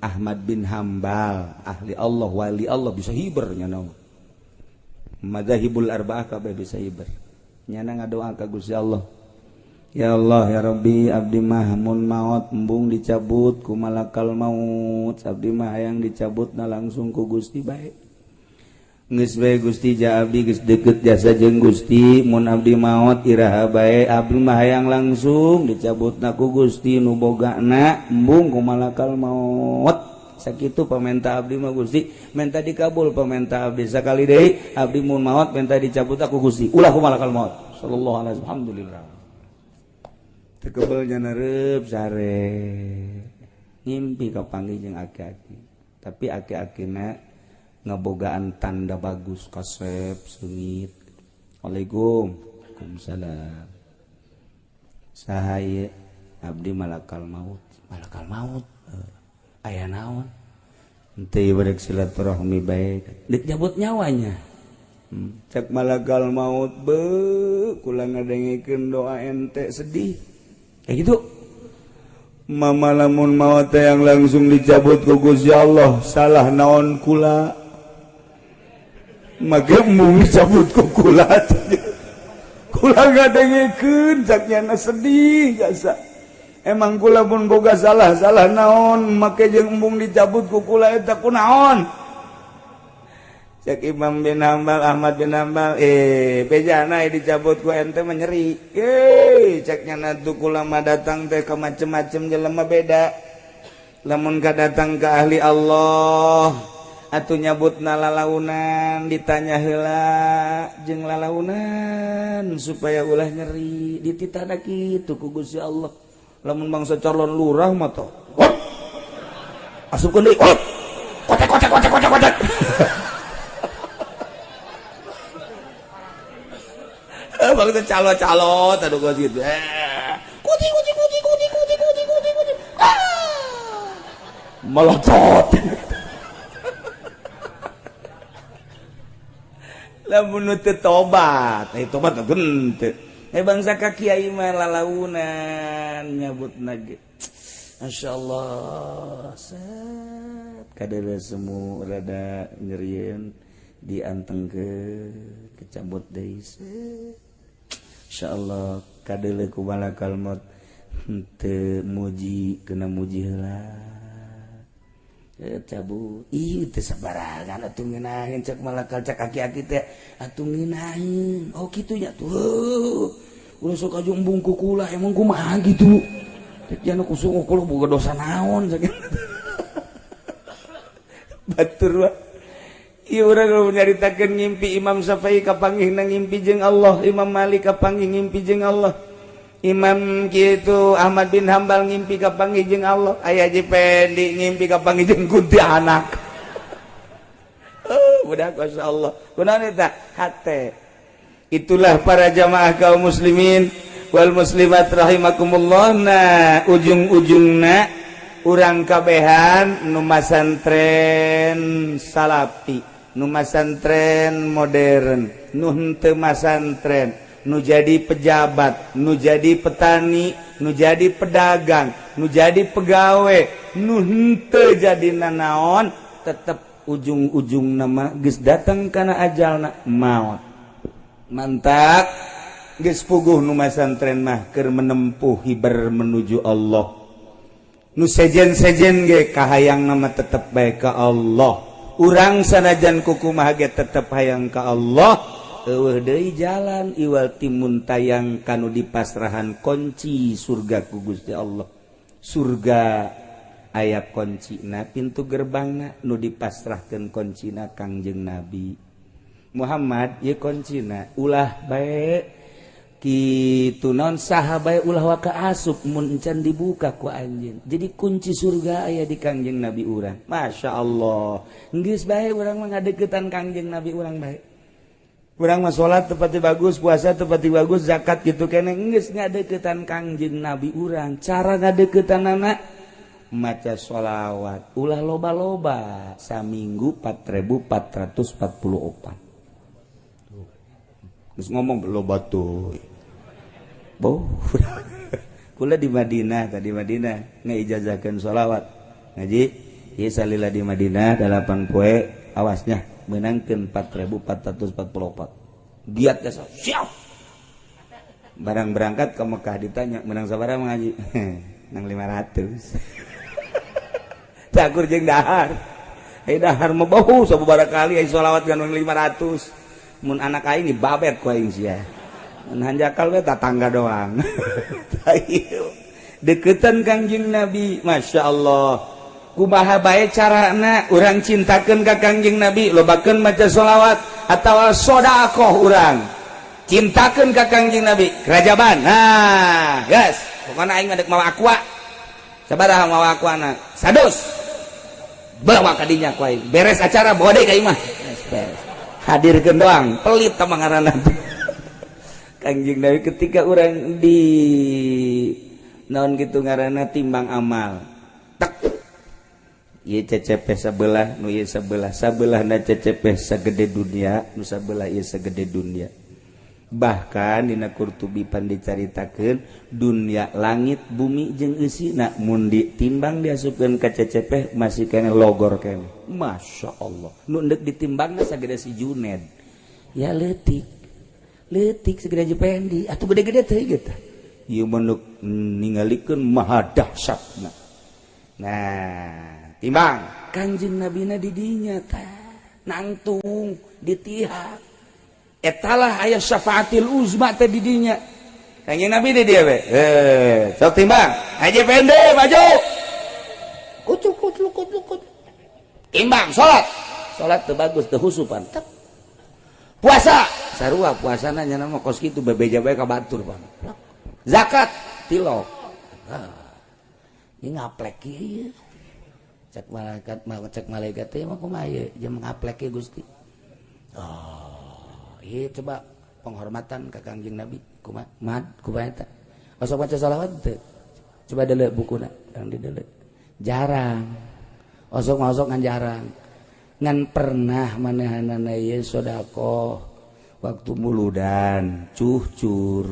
Ahmad bin Hambal ahli Allah wali Allah bisa hiber nyana madzahibul arba'ah kabeh bisa hiber nyana ngadoa ka Gusti Allah. Ya Allah ya Rabbi abdi mah mun maot embung dicabut ku malakal maut abdi mah hayang dicabutna langsung ku Gusti bae geus bae Gusti ja abdi geus deukeut jasa jeung Gusti mun abdi maot iraha bae abdi mah hayang langsung dicabutna ku Gusti nu bogana embung ku malakal maut sakitu pamenta abdi mah Gusti menta dikabul pamenta abdi sakali deui abdi mun maot menta dicabut ku Gusti ulah ku malakal maut sallallahu alaihi wasallam alhamdulillah. Tekebelnya nerep sare ngimpi kapanggih jeung aki-aki tapi aki-akina ngebogaan tanda bagus kasep seungit. Waalaikum waalaikumsalam saha ieu abdi malakal maut malakal maut aya naon henteu barek silaturahmi bae deuk nyabut nyawanya. Cek malakal maut beuh kula ngadengekeun doa ente sedih kayak gitu. Mama lamun maot yang langsung dicabut ku Gusti Allah salah naon kula make embung dicabut ku kula kula ngadengekeun cak nyana sedih jasa emang kula pun boga salah salah naon make jeung embung dicabut ku kula eta kunaon. Cek Imam bin Hambal Ahmad bin Hambal bejana dicabut ku ente mah nyeri. Cek nyana tuh kula mah datang teh ke macem-macem jelema beda. Lamun ka datang ke ahli Allah atuh nyabutna lalaunan ditanya heula jeung lalaunan supaya ulah nyeri dititahna kitu ku Gusti Allah. Lamun bangsa calon lurah mah toh asupkeun deui kotek kotek kotek kotek kotek. Bangsa calo-calo aduh gua gitu. Kucing kucing kucing kucing kucing kucing kucing kucing. Melotot. Lamun teu tobat, tobat henteu. Bangsa ka kiai mah lalaunan nyabutna ge. Masyaallah. Set kadeureun semu rada nyerieun diantengkeun kecabut deui. Insyaallah kadeuleu ku malakal maut henteu muji kena muji heula cabut ih teu sabarangan atuh ngeunaheun cek malakal cek aki-aki teh atuh ngeunaheun oh kitu nya tuh ulah sok aju embung ku kula emang kumaha kitu cek jana kusung kula boga dosa naon cek batur wa. Ieu urang nyaritakeun ngimpi Imam Syafi'i kapanggihna ngimpi jeung Allah, Imam Malik kapanggih ngimpi jeung Allah, Imam kitu Ahmad bin Hambal ngimpi kapanggih jeung Allah, aya Haji Pendi ngimpi kapanggih jeung kuntilanak. Budak masyaallah. Kunaon eta? Hate. Itulah para jamaah kaum muslimin wal muslimat rahimakumullah. Nah, ujung-ujungna urang kabehan nu masantren salafi, nu masantren modern, nu henteu masantren, nu jadi pejabat, nu jadi petani, nu jadi pedagang, nu jadi pegawe, nu henteu jadi nanaon, tetep ujung-ujung nama geus datang kana ajalna maot. Mantap geus puguh nu masantren mah keur menempuh hiber menuju Allah. Nu sejen-sejen ge kahayang nama tetep bae ka Allah. Urang sanajan kukumaha ge tetep hayang ka Allah. Eueuh deui jalan iwal timun tayang kanu dipasrahan kunci surga ku Gusti Allah. Surga aya kuncina pintu gerbangna nu dipasrahkeun kuncina Kangjeng Nabi Muhammad ieu kuncina ulah bae kitu naon saha bae ulah waka asup mun encan dibuka ku anjeun. Jadi kunci surga aya di Kangjeng Nabi urang. Masya Allah. Geus bae urang mah ngadeukeutan Kangjeng Nabi urang bae. Urang mah salat tepati bagus, puasa tepati bagus, zakat kitu keneh geus ngadeukeutan Kangjeng Nabi urang. Cara ngadeukeutannana maca sholawat ulah loba-loba saminggu 4444. Geus ngomong loba tuh. Boh. Kula di Madinah tadi Madinah ngaijazahkeun sholawat. Ngaji Ieu salila di Madinah 8 poe, awasnya meunangkeun 4444. Giat geus, siap. Barang berangkat ke Mekah ditanya, menang sabaraha, Mang Haji? Nang 500. Cakur jeung dahar. Eh, dahar mah bau sababaraha kali ai sholawat kan 500. Mun anak aing babet ku aing sia. Mun hanjakal we tatangga doang. Deketan Kangjeng Nabi, Masya Allah. Kumaha bae carana urang cintakeun ka Kangjeng Nabi? Lobakeun maca sholawat atawa sodakoh. Urang cintakeun ka Kangjeng Nabi kerajaban. Nah, guys, pokoknya aing ngadek mawa Aqua. Sabaraha mawa Aqua na? 100. Bawa ka dinya ku aing, beres acara bawa deui ka imah. Beres, hadirkeun doang. Pelit tah ngaranna Kangjeng Nabi. Ketika urang di naon gitu ngaranna, timbang amal tek, ieu CCP sebelah nu ieu sebelah, sabelah na CCP sagede dunia, nu sabelah ieu sagede dunia. Bahkan dina Qurtubi pan dicaritakeun, dunia, langit, bumi jeung eusina mun ditimbang diasupkeun ka CCP masih keneh logor keneh. Masya Allah, nu endek ditimbangna sagede si Juned ya, leutik leutik segede Jupendi atuh, gede-gede teh gitu. Ieu mah ningalikeun maha dahsyatna. Nah, timbang Kanjeng Nabina di dinya tah nangtung ditihak. Etalah aya syafaatil uzma teh di dinya. Kanjeng Nabi di dia we, eh, sok timbang. Haji Pende maju, kucuk kucuk kucuk kucuk, timbang. Salat, salat teu bagus, teu husupan. Puasa sarua, puasana nya mah kos kitu, bebeja bae ka batur pan. Zakat tilok. Ah, ini ngaplek ieu. Cek malaikat mah, cek malaikat teh mah kumaha ieu jeung ngaplek ieu, Gusti? Oh iya, coba penghormatan ka Kangjeng Nabi kumaha? Mad kumaha eta? Osok maca salawat teu? Coba deuleu bukuna, yang dideuleu jarang. Osok osok ngan jarang, ngan pernah manehanana ieu sedekah waktu muludan, cucur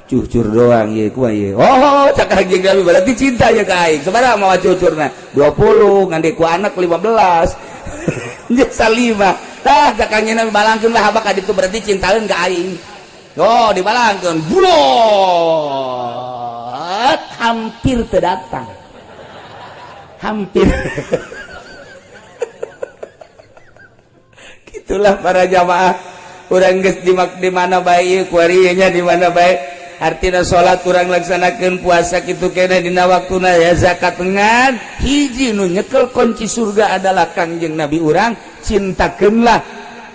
cucur doang. Ieu kumaha ieu? Oh, cak Kangjeng Nabi, berarti cinta ya ka aing. Sabaraha mawa cucurna? 20. Ngan ku anak 15, jasa 5. Tah, cak Kangjeng Nabi, balangkeun lah habak ka ditu, berarti cintaeun ka aing. Oh, dibalangkeun bulat, hampir teu datang, hampir. Itulah para jamaah, urang geus di mana bae kuari nya, di mana bae. Artinya salat kurang laksanakan, puasa kitu keneh dina waktuna ya, zakat. Ngan hiji nu nyekel kunci surga adalah Kangjeng Nabi urang. Cintakeunlah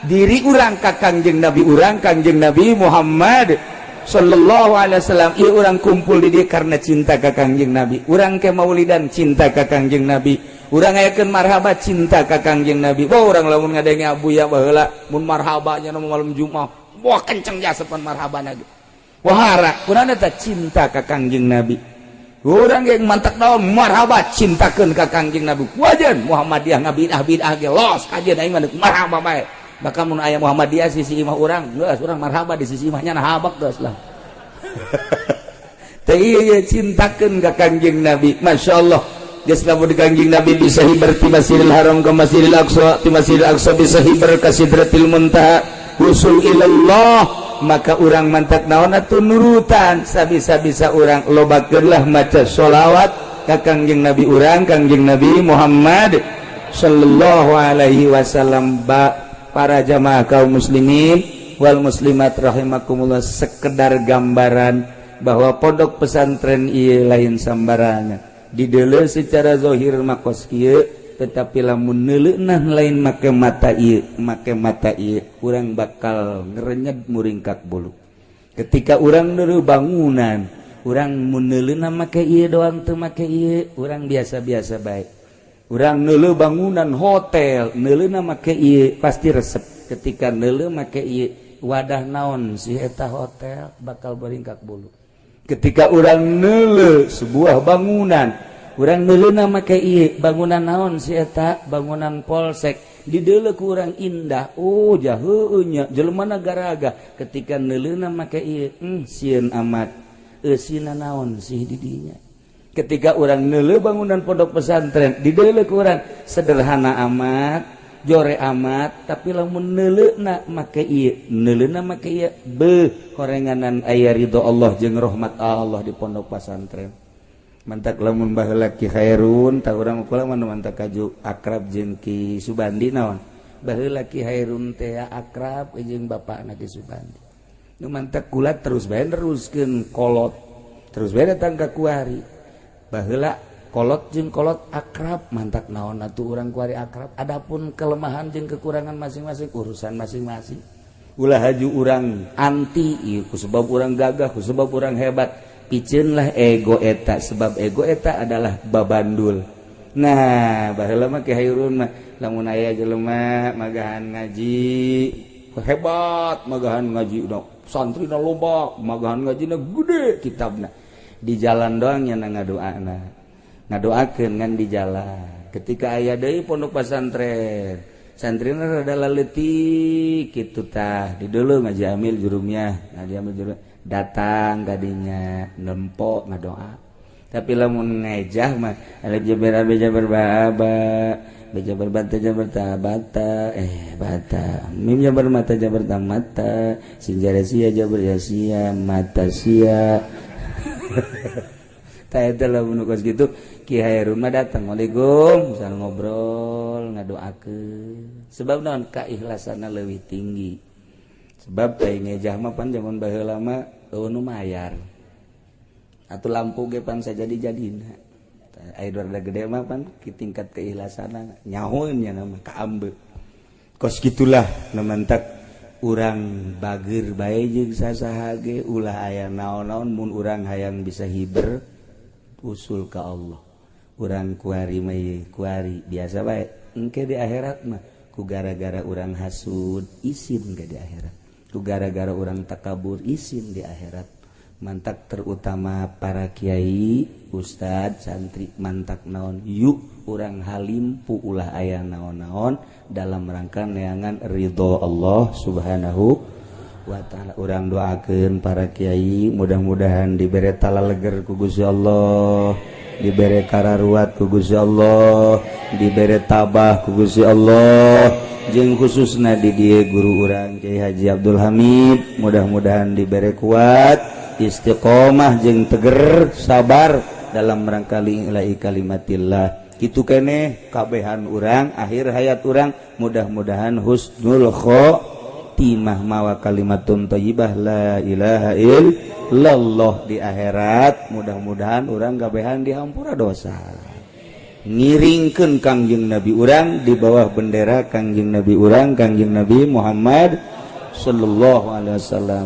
diri urang ka Kangjeng Nabi urang, Kangjeng Nabi Muhammad sallallahu alaihi wasallam. Ieu urang kumpul di dieu karena cinta ka Kangjeng Nabi. Urang ke maulidan cinta ka Kangjeng Nabi. Urang ngayakeun marhaba cinta ka Kangjeng Nabi. Wah, urang lamun ngadenge Abuya baheula mun marhabanya nu malam Jumat, wah, kenceng jasepan marhabana ge. Wahara kurang eta cinta ka Kangjeng Nabi. Urang yang mantak naon marhaba, cintakeun ka Kangjeng Nabi. Wajan Muhammadiyah ngabidah bidah ge los kajian, aing mah marhaba bae. Bahkan mun aya Muhammadiyah sisi imah urang, geus urang marhaba di sisi imahnya, nah habak geus lah. Teh ieu cintakeun ka Kangjeng Nabi. Masya Allah, geus lamun di Kangjeng Nabi bisa hiber ti Masjidil Haram ke Masjidil Aqsa, ti Masjidil Aqsa bisa hiber ka Sidratil Muntaha, usul ilallah. Maka urang mantak naon atuh, nurutan sabisa-bisa urang, lobakeunlah maca sholawat ka Kangjeng Nabi urang, Kangjeng Nabi Muhammad sallallahu alaihi wasallam. Ba para jamaah kaum muslimin wal muslimat rahimakumullah, sekedar gambaran bahwa pondok pesantren ieu lain sambarangan. Dideuleu secara zahir mah kos kieu, tetapi lamun neuleunah lain make mata ieu, make mata ieu, urang bakal ngerenyed muringkak bulu. Ketika urang neuleuh bangunan, urang mun neuleuna make ieu doang, teu make ieu, urang biasa-biasa bae. Urang neuleuh bangunan hotel, neuleuna make ieu pasti resep. Ketika neuleuh make ieu, wadah naon sih eta hotel, bakal beringkak bulu. Ketika urang neuleuh sebuah bangunan, urang neuleuna make ieu, bangunan naon si eta, bangunan polsek, dideuleu ku urang indah, oh jaheueuh nya, jelema garaga. Ketika neuleuna make ieu, sieun amat, eusina naon sih di dinya. Ketika urang neuleu bangunan pondok pesantren di ku urang sederhana amat, jore amat, tapi lamun neuleuna make ieu, neuleuna make ieu, beuh, horenganan aya ridho Allah jeung rahmat Allah di pondok pesantren. Mantak lamun baheula Ki Khairun tah, urang kula mah mantak kaju akrab jeung Ki Subandi. Naon, baheula Ki Khairun teh akrab jeung bapakna Ki Subandi. Nu mantak kula terus bae neruskeun kolot, terus bae datang ka kuari. Baheula kolot jeung kolot akrab, mantak naon atuh urang kuari akrab. Adapun kelemahan jeung kekurangan masing-masing, urusan masing-masing. Ulah haju urang anti ieu ku sebab urang gagah, ku sebab urang hebat. Piceunlah ego eta, sebab ego eta adalah babandul. Nah, baheula mah Ki Hairun mah lamun aya jelema magahan ngaji hebat, magahan ngaji udah santri loba, magahan ngaji gede kitabna, di jalan doang nya ngadoana, ngadoakeun ngan di jalan. Ketika aya deui pondok pesantren, santrina rada leutik kitu tah, di dulu ngaji amil jurumnya, ngaji amil jurum, datang kadinya nempo ngadoa. Tapi lamun ngejah mah alif jabar ba jabar ba ba ba jabar bata jabar ta bata, eh, bata, mim jabar mata jabar ta mata, sin jare sia jabar ya sia mata sia. Tah, eta lamun kos kitu Ki Hairun mah datang, "Waalaikum," misal ngobrol, ngadoakeun. Sebab naon? Keikhlasanna leuwih tinggi, sebab teh ngejah mah pan zaman baheula mah euweuh nu mayar atuh, lampu ge pan sajadi-jadina. Aya rada gede mah pan ki tingkat keikhlasanna nyahoeun nya nama kaambe. Kos gitulah. Nu mantak urang bager bae jeung sasaha ge, ulah aya naon-naon. Mun urang hayang bisa hiber, usul ka Allah. Urang kuari mah kuari biasa bae, engke di akhirat mah ku gara-gara urang hasud isin ke di akhirat, ku gara-gara urang takabur isin di akhirat. Mantak terutama para kiai, ustad, santri, mantak naon, yuk urang halimpu, ulah aya naon-naon dalam rangka neangan ridho Allah Subhanahu wa Ta'ala. Urang doakeun para kiai mudah-mudahan dibere talaleger ku Gusti Allah, dibere kararuat ku Gusti Allah, dibere tabah ku Gusti Allah. Jeung khususna di dieu guru urang Kiai Haji Abdul Hamid, mudah-mudahan dibere kuat, istiqomah, jeung teger sabar dalam rangka li'ila'i kalimatillah. Kitu keneh kabehan urang, akhir hayat urang mudah-mudahan husnul khotimah, mawa kalimatun thayyibah, la ilaha illallah. Di akhirat mudah-mudahan urang kabehan dihampura dosa, ngiringkeun Kangjeng Nabi urang, di bawah bendera Kangjeng Nabi urang, Kangjeng Nabi Muhammad sallallahu alaihi wasallam.